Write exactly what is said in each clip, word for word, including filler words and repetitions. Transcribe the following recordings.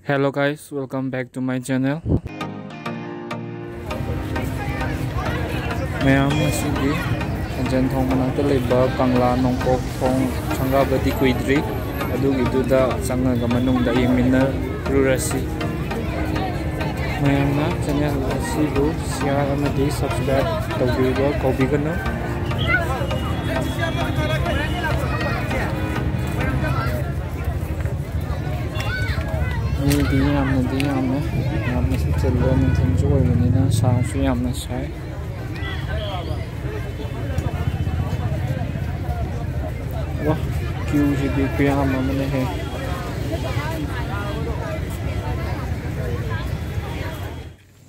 Hello guys, welcome back to my channel. ꯃꯌꯥꯝ, ꯉꯁꯤꯗꯤ ꯁꯟꯖꯦꯟ ꯊꯣꯡ ꯃꯅꯥꯛꯇ ꯂꯩꯕ ꯀꯪꯂꯥ ꯅꯣꯡꯄꯣꯛ ꯊꯣꯡ ꯁꯪꯒꯥꯕꯗꯤ ꯀꯨꯏꯗ꯭ꯔꯤ, ꯑꯗꯨꯒꯤꯗꯨꯗ ꯆꯪꯉꯒ ꯃꯅꯨꯡꯗ ꯌꯦꯡꯃꯤꯟꯅꯔꯨꯔꯁꯤ꯫ ꯃꯌꯥꯝꯅ channel ꯑꯁꯤꯕꯨ share ꯑꯃꯗꯤ subscribe ꯇꯧꯕꯤꯕ ꯀꯥꯎꯕꯤꯒꯅꯨ꯫ ꯃꯤꯗꯤ ꯌꯥꯝꯅꯗꯤ ꯌꯥꯝꯃꯦ, ꯌꯥꯝꯅꯁꯨ ꯆꯤꯜꯂꯦ, ꯅꯨꯡꯊꯤꯜꯁꯨ ꯑꯣꯏꯕꯅꯤꯅ ꯁꯥꯁꯨ ꯌꯥꯝꯅ ꯁꯥꯏ꯫ ꯋꯥ, queueꯁꯤꯗꯤ ꯈꯨꯌꯥꯝ ꯑꯃꯅꯦꯍꯦ꯫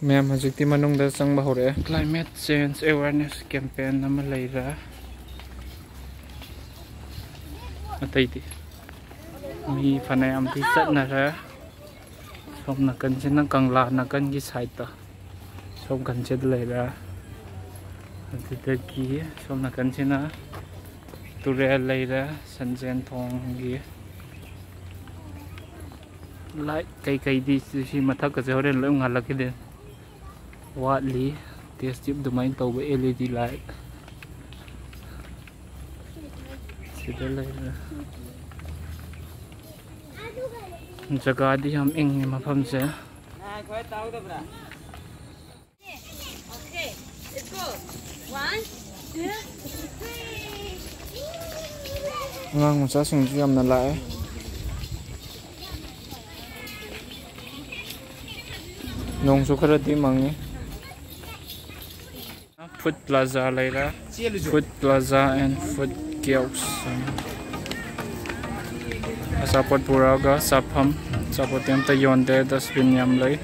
ꯃꯌꯥꯝ, ꯍꯧꯖꯤꯛꯇꯤ ꯃꯅꯨꯡꯗ ꯆꯪꯕ ꯍꯧꯔꯛꯑꯦ꯫ Climate change awareness campaign ꯑꯃ ꯂꯩꯔꯦ꯫ ꯑꯇꯩꯗꯤ ꯃꯤ ꯐꯅꯌꯥꯝꯗꯤ ꯆꯠꯅꯔꯦ꯫ ꯁꯣꯝ ꯅꯥꯀꯟꯁꯤꯅ ꯀꯪꯂꯥ ꯅꯥꯀꯟꯒꯤ sideꯇ, ꯁꯣꯝ ꯅꯥꯀꯟꯁꯤꯗ ꯂꯩꯔꯦ꯫ ꯑꯗꯨꯗꯒꯤ ꯁꯣꯝ ꯅꯥꯀꯟꯁꯤꯅ ꯇꯨꯔꯦꯜ ꯂꯩꯔꯦ, ꯁꯟꯖꯦꯟ ꯊꯣꯡꯒꯤ꯫ Light ꯀꯩꯀꯩꯗꯤ ꯁꯤ ꯃꯊꯛꯀꯁꯦ ꯍꯣꯔꯦꯟ ꯂꯣꯏ ꯉꯥꯜꯂꯛꯈꯤꯗꯣꯏꯅꯤ꯫ ꯋꯥꯠꯂꯤ꯫ Test tube ꯑꯗꯨꯃꯥꯏꯅ ꯇꯧꯕ L E D light ꯁꯤꯗ ꯂꯩꯔꯦ꯫ ꯖꯒꯥꯗꯤ ꯌꯥꯝ ꯏꯪꯉꯤ ꯃꯐꯝꯁꯦ꯫ ꯑꯉꯥꯡ ꯃꯆꯥꯁꯤꯡꯁꯨ ꯌꯥꯝꯅ ꯂꯥꯛꯑꯦ꯫ ꯅꯣꯡꯁꯨ ꯈꯔꯗꯤ ꯃꯪꯉꯤ꯫ Food Plaza ꯂꯩꯔꯦ꯫ Food Plaza and food kiosk꯫ ꯑꯆꯥꯄꯣꯠ ꯄꯨꯔꯛꯑꯒ ꯆꯥꯐꯝ, ꯑꯆꯥꯄꯣꯠꯇꯤ ꯑꯝꯇ ꯌꯣꯟꯗꯦ, dustbin ꯌꯥꯝ ꯂꯩ꯫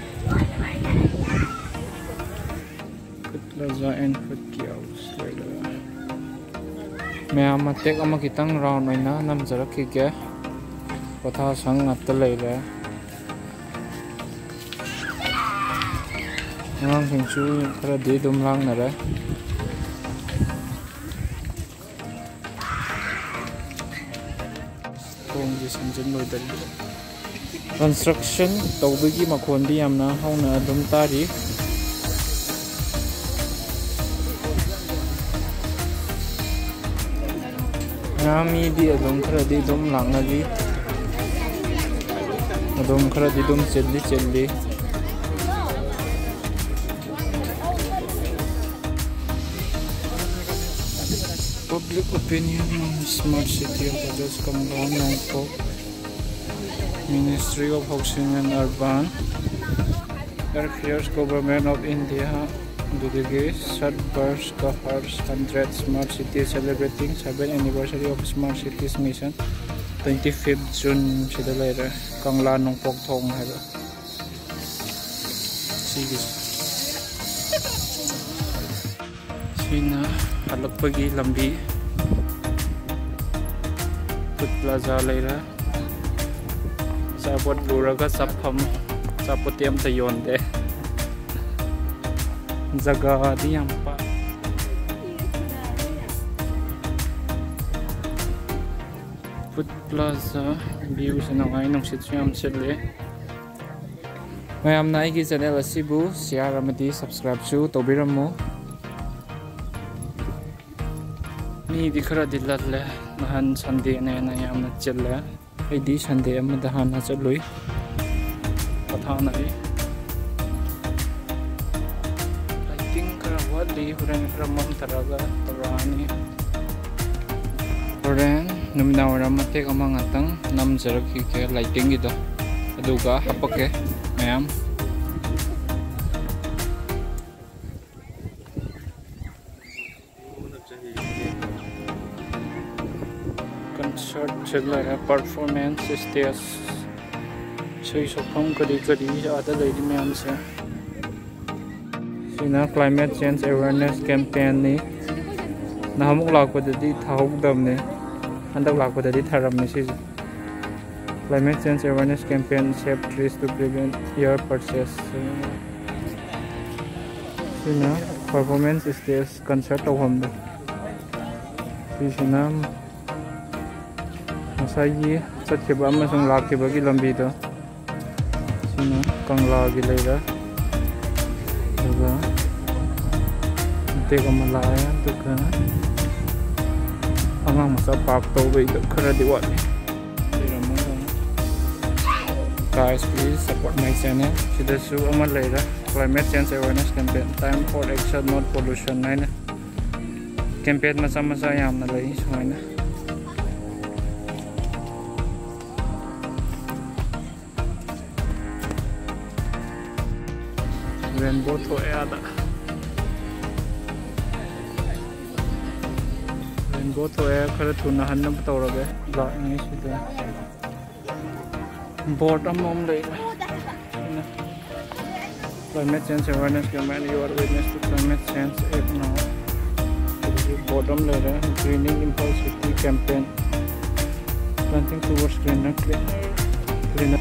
Food Plaza and food kiosk ꯂꯩꯔꯦ꯫ ꯃꯌꯥꯝ, ꯃꯇꯦꯛ ꯑꯃ ꯈꯤꯇꯪ round ꯑꯣꯏꯅ ꯅꯝꯖꯔꯛꯈꯤꯒꯦ꯫ ꯄꯣꯊꯥꯁꯪ ꯉꯥꯛꯇ ꯂꯩꯔꯦ꯫ ꯑꯉꯥꯡꯁꯤꯡꯁꯨ ꯈꯔꯗꯤ ꯑꯗꯨꯝ ꯂꯥꯡꯅꯔꯦ꯫ ꯊꯣꯡꯁꯦ ꯁꯦꯝꯖꯤꯟ ꯂꯣꯏꯗꯔꯤ꯫ Construction ꯇꯧꯕꯒꯤ ꯃꯈꯣꯟꯗꯤ ꯌꯥꯝꯅ ꯍꯧꯅ ꯑꯗꯨꯝ ꯇꯥꯔꯤ꯫ ꯉꯥ ꯃꯤꯗꯤ ꯑꯗꯨꯝ ꯈꯔꯗꯤ ꯑꯗꯨꯝ ꯂꯥꯛꯅꯔꯤ꯫ ꯑꯗꯨꯝ ꯈꯔꯗꯤ ꯑꯗꯨꯝ ꯆꯤꯜꯂꯤ ꯆꯤꯜꯂꯤ꯫ Public opinion on smart city of August Kamla Nongpok, Ministry of Housing and Urban Affairs, Government of India꯫ ꯑꯗꯨꯗꯒꯤ Sat Barsh Ka Harsh, hundred Smart City Celebrating seventh Anniversary of Smart Cities Mission, twenty fifth June ꯁꯤꯗ ꯂꯩꯔꯦ꯫ ꯀꯪꯂꯥ ꯅꯣꯡꯄꯣꯛ ꯊꯣꯡ ꯍꯥꯏꯕ ꯁꯤꯒꯤꯁꯦ꯫ ꯁꯤꯅ ꯍꯜꯂꯛꯄꯒꯤ ꯂꯝꯕꯤ꯫ Food Plaza ꯂꯩꯔꯦ꯫ ꯑꯆꯥꯄꯣꯠ ꯄꯨꯔꯒ ꯆꯠꯐꯝ꯫ ꯑꯆꯥꯄꯣꯠꯇꯤ ꯑꯝꯇ ꯌꯣꯟꯗꯦ꯫ ꯖꯒꯥꯗꯤ ꯌꯥꯝ ꯄꯥꯛ꯫ Food Plaza view ꯁꯦ ꯅꯨꯡꯉꯥꯏ, ꯅꯨꯡꯁꯤꯠꯁꯨ ꯌꯥꯝ ꯁꯤꯠꯂꯤ꯫ ꯃꯌꯥꯝꯅ ꯑꯩꯒꯤ channel ꯑꯁꯤꯕꯨ share ꯑꯃꯗꯤ subscribe ꯁꯨ ꯇꯧꯕꯤꯔꯝꯃꯨ꯫ ꯃꯤꯗꯤ ꯈꯔꯗꯤ ꯂꯜꯂꯦ, ꯅꯍꯥꯟ Sunday ꯅꯦꯅ ꯌꯥꯝꯅ ꯆꯤꯜꯂꯦ꯫ ꯑꯩꯗꯤ Sunday ꯑꯃꯗ ꯍꯥꯟꯅ ꯆꯠꯂꯨꯏ꯫ ꯄꯣꯊꯥꯅꯔꯤ꯫ Lighting ꯈꯔ ꯋꯥꯠꯂꯤ, ꯍꯣꯔꯦꯟ ꯈꯔ ꯃꯝꯊꯔꯒ ꯇꯧꯔꯛꯑꯅꯤ꯫ ꯍꯣꯔꯦꯟ ꯅꯨꯃꯤꯗꯥꯡ ꯋꯥꯏꯔꯝ ꯃꯇꯦꯛ ꯑꯃ ꯉꯥꯛꯇꯪ ꯅꯝꯖꯔꯛꯈꯤꯒꯦ lighting ꯒꯤꯗꯣ, ꯑꯗꯨꯒ ꯍꯥꯄꯛꯀꯦ ꯃꯌꯥꯝ꯫ Concert ꯁꯦ ꯂꯩꯔꯦ, performance stage, ꯏꯁꯩ ꯁꯛꯐꯝ ꯀꯔꯤ ꯀꯔꯤ ꯑꯥꯗ ꯂꯩꯔꯤ ꯃꯌꯥꯝꯁꯦ꯫ ꯁꯤꯅ climate change awareness campaign ꯅꯤ꯫ ꯅꯍꯥꯟꯃꯨꯛ ꯂꯥꯛꯄꯗꯗꯤ ꯊꯥꯍꯧꯗꯕꯅꯦ, ꯍꯟꯗꯛ ꯂꯥꯛꯄꯗꯗꯤ ꯊꯥꯔꯝꯃꯦ ꯁꯤꯁꯦ꯫ Climate change awareness campaign, save trees to prevent air pollution꯫ ꯁꯤꯅ performance stage, concert ꯇꯧꯐꯝꯗꯣ꯫ ꯁꯤꯁꯤꯅ ꯉꯁꯥꯏꯒꯤ ꯆꯠꯈꯤꯕ ꯑꯃꯁꯨꯡ ꯂꯥꯛꯈꯤꯕꯒꯤ ꯂꯝꯕꯤꯗꯣ꯫ ꯀꯪꯂꯥꯒꯤ ꯂꯩꯔꯦ꯫ ꯑꯗꯨꯒ ꯃꯇꯦꯛ ꯑꯃ ꯂꯥꯛꯑꯦ꯫ ꯑꯗꯨꯒ ꯑꯉꯥꯡ ꯃꯆꯥ ꯄꯥꯔꯛ ꯇꯧꯕꯩꯗꯣ ꯈꯔꯗꯤ ꯋꯥꯠꯂꯤ꯫ ꯂꯩꯔꯝꯃꯣꯏꯗ꯫ Guys, please support my channel. ꯁꯤꯗꯁꯨ ꯑꯃ ꯂꯩꯔꯦ, Climate Change Awareness Campaign, Time for Action, Not Pollution ꯍꯥꯏꯅ꯫ ꯀꯦꯝꯄꯦꯟ ꯃꯆꯥ ꯃꯆꯥ ꯌꯥꯝꯅ ꯂꯩ ꯁꯨꯃꯥꯏꯅ꯫ ꯔꯦꯟꯕꯣ ꯊꯣꯛꯑꯦ ꯑꯥꯗ꯫ ꯔꯦꯟꯕꯣ ꯊꯣꯛꯑꯦ, ꯈꯔ ꯊꯨꯅ ꯍꯟꯅꯕ ꯇꯧꯔꯒꯦ꯫ ꯂꯥꯛꯏꯉꯩꯁꯤꯗ ꯕꯣꯔꯗ ꯑꯃꯃꯝ ꯂꯩꯔꯦ꯫ ꯁꯤꯅ Climate Change Awareness Campaign, You Are Witness to Climate Change, Act Now. ꯁꯤꯗꯁꯨ ꯕꯣꯔꯗ ꯑꯃ ꯂꯩꯔꯦ꯫ Greening Imphal City Campaign, Planting Towards Greener, Cleaner, Cleaner.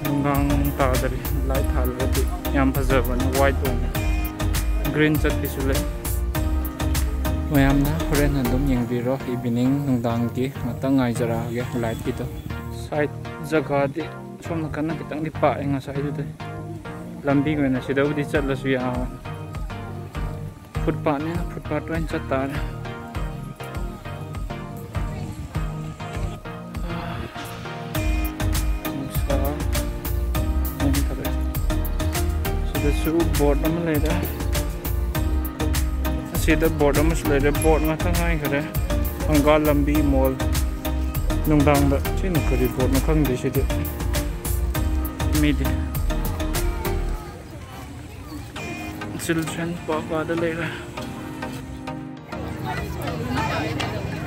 ꯅꯨꯡꯗꯥꯡ ꯇꯥꯗꯔꯤ, ꯂꯥꯏꯠ ꯊꯥꯜꯂꯒꯗꯤ ꯌꯥꯝ ꯐꯖꯕꯅꯤ, ꯋꯥꯏꯠ ꯑꯣꯏꯅ꯫ ꯒ꯭ꯔꯤꯟ ꯆꯠꯄꯤꯁꯨ ꯂꯩ꯫ ꯃꯌꯥꯝꯅ ꯍꯣꯔꯦꯟ ꯑꯗꯨꯝ ꯌꯦꯡꯕꯤꯔꯣ, ꯏꯚꯤꯅꯤꯡ, ꯅꯨꯡꯗꯥꯡꯒꯤ ꯉꯥꯛꯇꯪ ꯉꯥꯏꯖꯔꯛꯑꯒꯦ ꯂꯥꯏꯠꯀꯤꯗꯣ꯫ ꯁꯥꯏꯠ ꯖꯒꯥꯗꯤ ꯁꯣꯝ ꯅꯥꯀꯟꯅ ꯈꯤꯇꯪꯗꯤ ꯄꯥꯛꯑꯦ ꯉꯁꯥꯏꯗꯨꯗꯩ꯫ ꯂꯝꯕꯤꯒꯤ ꯑꯣꯏꯅ ꯁꯤꯗꯕꯨꯗꯤ ꯆꯠꯂꯁꯨ ꯌꯥꯕꯅꯤ꯫ ꯐꯨꯠꯄꯥꯠꯅꯤꯅ ꯐꯨꯠꯄꯥꯠꯇ ꯑꯣꯏꯅ ꯆꯠ ꯇꯥꯔꯦ꯫ ꯅꯨꯡꯁꯥ ꯅꯦꯝꯊꯔꯦ꯫ ꯁꯤꯗꯁꯨ ꯕꯣꯔꯗ ꯑꯃ ꯂꯩꯔꯦ꯫ ꯑꯁꯤꯗ ꯕꯣꯔꯗ ꯑꯃꯁꯨ ꯂꯩꯔꯦ꯫ ꯕꯣꯔꯗ ꯉꯥꯛꯇ ꯉꯥꯏꯈꯔꯦ꯫ ꯊꯪꯒꯥꯜ ꯂꯝꯕꯤ ꯃꯣꯜ꯫ ꯅꯨꯡꯗꯥꯡꯗ ꯁꯤꯅ ꯀꯔꯤ ꯕꯣꯔꯗꯅꯣ ꯈꯪꯗꯦ ꯁꯤꯗꯤ꯫ ꯃꯤꯗꯤ꯫ Children park ꯑꯥꯗ ꯂꯩꯔꯦ꯫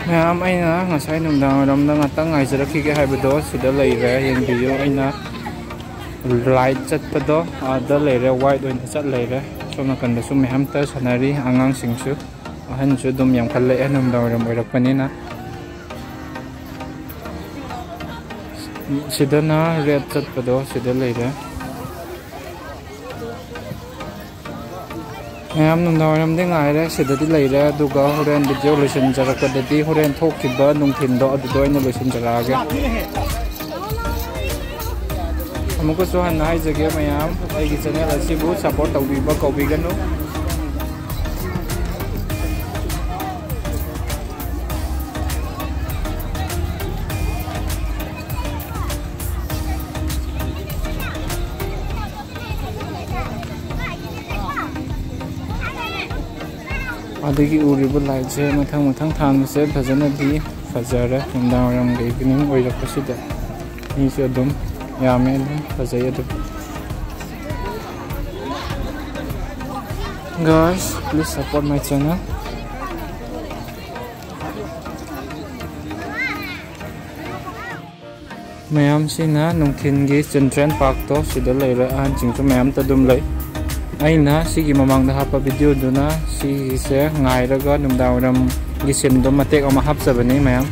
ꯃꯌꯥꯝ, ꯑꯩꯅ ꯉꯁꯥꯏ ꯅꯨꯡꯗꯥꯡ ꯋꯥꯏꯔꯝꯗ ꯉꯥꯛꯇꯪ ꯉꯥꯏꯖꯔꯛꯈꯤꯒꯦ ꯍꯥꯏꯕꯗꯣ ꯁꯤꯗ ꯂꯩꯔꯦ, ꯌꯦꯡꯕꯤꯌꯨ꯫ ꯑꯩꯅ ꯂꯥꯏꯠ ꯆꯠꯄꯗꯣ ꯑꯥꯗ ꯂꯩꯔꯦ, ꯋꯥꯏꯠ ꯑꯣꯏꯅ ꯆꯠ ꯂꯩꯔꯦ꯫ ꯁꯣꯝ ꯅꯥꯀꯟꯗꯁꯨ ꯃꯌꯥꯝꯇ ꯁꯥꯟꯅꯔꯤ, ꯑꯉꯥꯡꯁꯤꯡꯁꯨ꯫ ꯑꯍꯟꯁꯨ ꯑꯗꯨꯝ ꯌꯥꯝꯈꯠꯂꯛꯑꯦ ꯅꯨꯡꯗꯥꯡ ꯋꯥꯏꯔꯝ ꯑꯣꯏꯔꯛꯄꯅꯤꯅ꯫ ꯁꯤꯗꯅ ꯔꯦꯠ ꯆꯠꯄꯗꯣ ꯁꯤꯗ ꯂꯩꯔꯦ꯫ ꯃꯌꯥꯝ ꯅꯨꯡꯗꯥꯡ ꯋꯥꯏꯔꯝꯗꯤ ꯉꯥꯏꯔꯦ, ꯁꯤꯗꯗꯤ ꯂꯩꯔꯦ, ꯑꯗꯨꯒ ꯍꯣꯔꯦꯟ ꯚꯤꯗꯤꯑꯣ ꯂꯣꯏꯁꯤꯟꯖꯔꯛꯄꯗꯗꯤ ꯍꯣꯔꯦꯟ ꯊꯣꯛꯈꯤꯕ ꯅꯨꯡꯊꯤꯟꯗꯣ ꯑꯗꯨꯗ ꯑꯣꯏꯅ ꯂꯣꯏꯁꯤꯟꯖꯔꯛꯑꯒꯦ꯫ ꯑꯃꯨꯛꯀꯁꯨ ꯍꯟꯅ ꯍꯥꯏꯖꯒꯦ ꯃꯌꯥꯝ, ꯑꯩꯒꯤ ꯆꯦꯅꯦꯜ ꯑꯁꯤꯕꯨ ꯁꯄꯣꯔꯠ ꯇꯧꯕꯤꯕ ꯀꯥꯎꯕꯤꯒꯅꯨ꯫ ꯑꯗꯒꯤ ꯎꯔꯤꯕ ꯂꯥꯏꯠꯁꯦ ꯃꯊꯪ ꯃꯊꯪ ꯊꯥꯟꯕꯁꯦ ꯐꯖꯅꯗꯤ ꯐꯖꯔꯦ꯫ ꯅꯨꯡꯗꯥꯡ ꯋꯥꯏꯔꯝꯒ ꯏꯚꯤꯅꯤꯡ ꯑꯣꯏꯔꯛꯄꯁꯤꯗ ꯃꯤꯁꯨ ꯑꯗꯨꯝ ꯌꯥꯝꯃꯦ, ꯑꯗꯨꯝ ꯐꯖꯩ ꯑꯗꯨꯝ꯫ Guys, please support my channel. ꯃꯌꯥꯝꯁꯤꯅ ꯅꯨꯡꯊꯤꯟꯒꯤ ꯆꯤꯜꯗ꯭ꯔꯦꯟ ꯄꯥꯔꯛꯇꯣ ꯁꯤꯗ ꯂꯩꯔꯦ꯫ ꯑꯍꯟꯁꯤꯡꯁꯨ ꯃꯌꯥꯝꯇ ꯑꯗꯨꯝ ꯂꯩ꯫ ꯑꯩꯅ ꯁꯤꯒꯤ ꯃꯃꯥꯡꯗ ꯍꯥꯞꯄ ꯚꯤꯗꯤꯑꯣꯗꯨꯅ ꯁꯤꯒꯤꯁꯦ ꯉꯥꯏꯔꯒ ꯅꯨꯡꯗꯥꯡ ꯋꯥꯏꯔꯝꯒꯤ ꯁꯤꯟꯗꯣ ꯃꯇꯦꯛ ꯑꯃ ꯍꯥꯞꯆꯕꯅꯤ ꯃꯌꯥꯝ꯫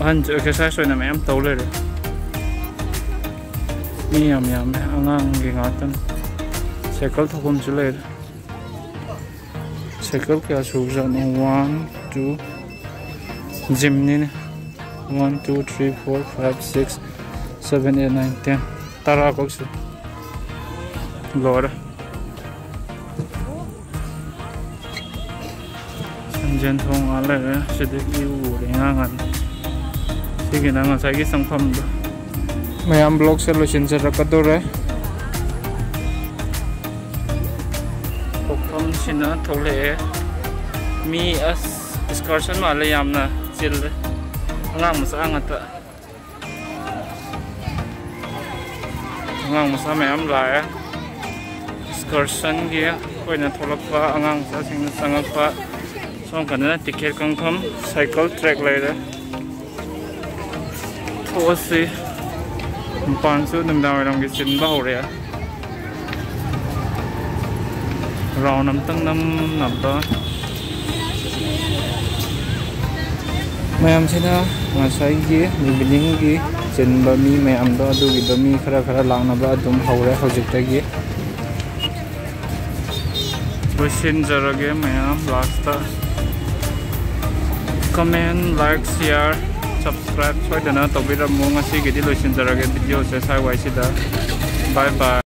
ꯑꯍꯟꯁꯨ ꯑꯦꯛꯁꯔꯁꯥꯏꯁ ꯑꯣꯏꯅ ꯃꯌꯥꯝ ꯇꯧ ꯂꯩꯔꯦ꯫ ꯃꯤ ꯌꯥꯝ ꯌꯥꯝꯃꯦ, ꯑꯉꯥꯡꯒꯤ ꯉꯥꯛꯇꯅꯤ꯫ ꯁꯥꯏꯀꯜ ꯊꯧꯐꯝꯁꯨ ꯂꯩꯔꯦ꯫ ꯁꯥꯏꯀꯜ ꯀꯌꯥ ꯁꯨꯕꯖꯥꯠꯅꯣ? One, two, ꯖꯤꯝꯅꯤꯅꯦ꯫ One, two, three, four, five, six, seven, eight, nine, ten꯫ ꯇꯔꯥ ꯀꯛꯁꯤ꯫ ꯂꯣꯏꯔꯦ꯫ ꯁꯟꯖꯦꯟ ꯊꯣꯡ ꯑꯥ ꯂꯩꯔꯦ꯫ ꯁꯤꯗꯒꯤ ꯎꯔꯦ ꯉꯥꯡꯉꯅꯤ꯫ ꯁꯤꯒꯤꯅ ꯉꯁꯥꯏꯒꯤ ꯆꯪꯐꯝꯗꯣ꯫ ꯃꯌꯥꯝ ꯕ꯭ꯂꯣꯛꯁꯦ ꯂꯣꯏꯁꯤꯟꯖꯔꯛꯀꯗꯧꯔꯦ꯫ ꯊꯣꯛꯐꯝꯁꯤꯅ ꯊꯣꯛꯂꯛꯑꯦ꯫ ꯃꯤ ꯑꯁ ꯑꯦꯛꯁꯀꯔꯁꯟ ꯃꯥꯜꯂꯦ, ꯌꯥꯝꯅ ꯆꯤꯜꯂꯦ꯫ ꯑꯉꯥꯡ ꯃꯆꯥ ꯉꯥꯛꯇ꯫ ꯑꯉꯥꯡ ꯃꯆꯥ ꯃꯌꯥꯝ ꯂꯥꯛꯑꯦ꯫ ꯑꯦꯛꯁꯀꯔꯁꯟꯒꯤ ꯑꯩꯈꯣꯏꯅ ꯊꯣꯛꯂꯛꯄ ꯑꯉꯥꯡ ꯃꯆꯥꯁꯤꯡꯅ ꯆꯪꯉꯛꯄ꯫ ꯁꯣꯝ ꯀꯥꯟꯗꯅ ꯇꯤꯀꯦꯠ ꯀꯛꯐꯝ ꯁꯥꯏꯀꯜ ꯇ꯭ꯔꯦꯛ ꯂꯩꯔꯦ꯫ ꯊꯣꯛꯑꯁꯤ꯫ ꯃꯄꯥꯟꯁꯨ ꯅꯨꯃꯤꯗꯥꯡ ꯋꯥꯏꯔꯝꯒꯤ ꯆꯤꯟꯕ ꯍꯧꯔꯛꯑꯦ꯫ ꯔꯥꯎꯟ ꯑꯝꯇꯪ ꯅꯝꯅꯕ꯫ ꯃꯌꯥꯝꯁꯤꯅ ꯉꯁꯥꯏꯒꯤ ꯏꯚꯤꯅꯤꯡꯒꯤ ꯆꯤꯟꯕ ꯃꯤ ꯃꯌꯥꯝꯗꯣ, ꯑꯗꯨꯒꯤꯗꯣ ꯃꯤ ꯈꯔ ꯈꯔ ꯂꯥꯛꯅꯕ ꯑꯗꯨꯝ ꯍꯧꯔꯦ ꯍꯧꯖꯤꯛꯇꯒꯤ꯫ ꯂꯣꯏꯁꯤꯟꯖꯔꯒꯦ ꯃꯌꯥꯝ last. Comment, like, share, Subscribe ꯁꯣꯏꯗꯅ ꯇꯧꯕꯤꯔꯝꯃꯨ꯫ ꯉꯁꯤꯒꯤꯗꯤ ꯂꯣꯏꯁꯤꯟꯖꯔꯒꯦ videoꯁꯦ ꯁ꯭ꯋꯥꯏꯋꯥꯏꯁꯤꯗ꯫ Bye bye꯫